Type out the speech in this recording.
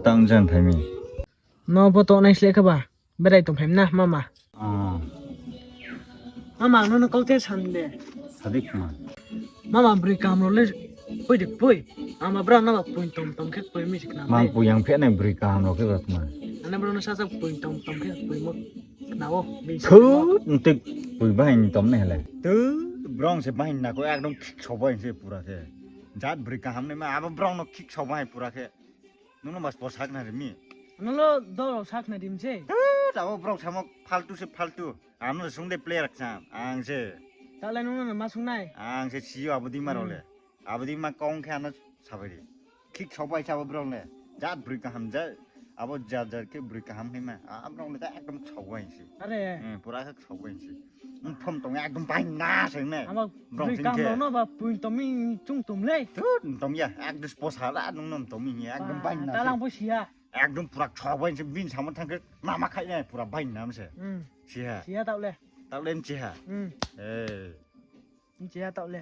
tang jan phaimi. No bo to nai sle ka ba berai tong phaim na mama. Mama no no kaute sande. Sadik ma. Mama bri kam ro le pui dik pui. Ama bra na ba pui tom tom khe pui mi sikna. Mang puyang phe nai bri kam ro ke ba ma. Ana bro no sa sa pui tom tom khe pui mo na o bi. Thu tik pui bahin tom ne hele. Tu brong se bahin na ko ekdom khik sobai se pura ke. Jat bri kaham ne ma aba brong no khik sobai pura ke. Nuno mas posak na rimi. Ano lo do sak na dim se. Abo brong samok faltu se faltu. Amno sungde player cham ang se. Ta lai no na ma sung nai. Ang se siyo abodi ma role. Abodi ma kong khe ano sabari. Khik sobai sabo brong le. Jat bri kaham ja abo jat jat ke bri kaham ne ma. A brong le ta ekdom sobai se. Are. Pura khik sobai se. Phom tong ekdom bahin na se ne. Ama bri kam ro no ba pui tom mi chung tum le. Tu tom ya ekdom posala nong nom tom mi ekdom bahin na. Ta lang po sia. একদম পুরা ছবাই বিন সামন থাকলে মামা খাই নাই পুরা বাইন নাম সে সিহা sia tao le. তাহলে এম চিহা। এ sia tao le.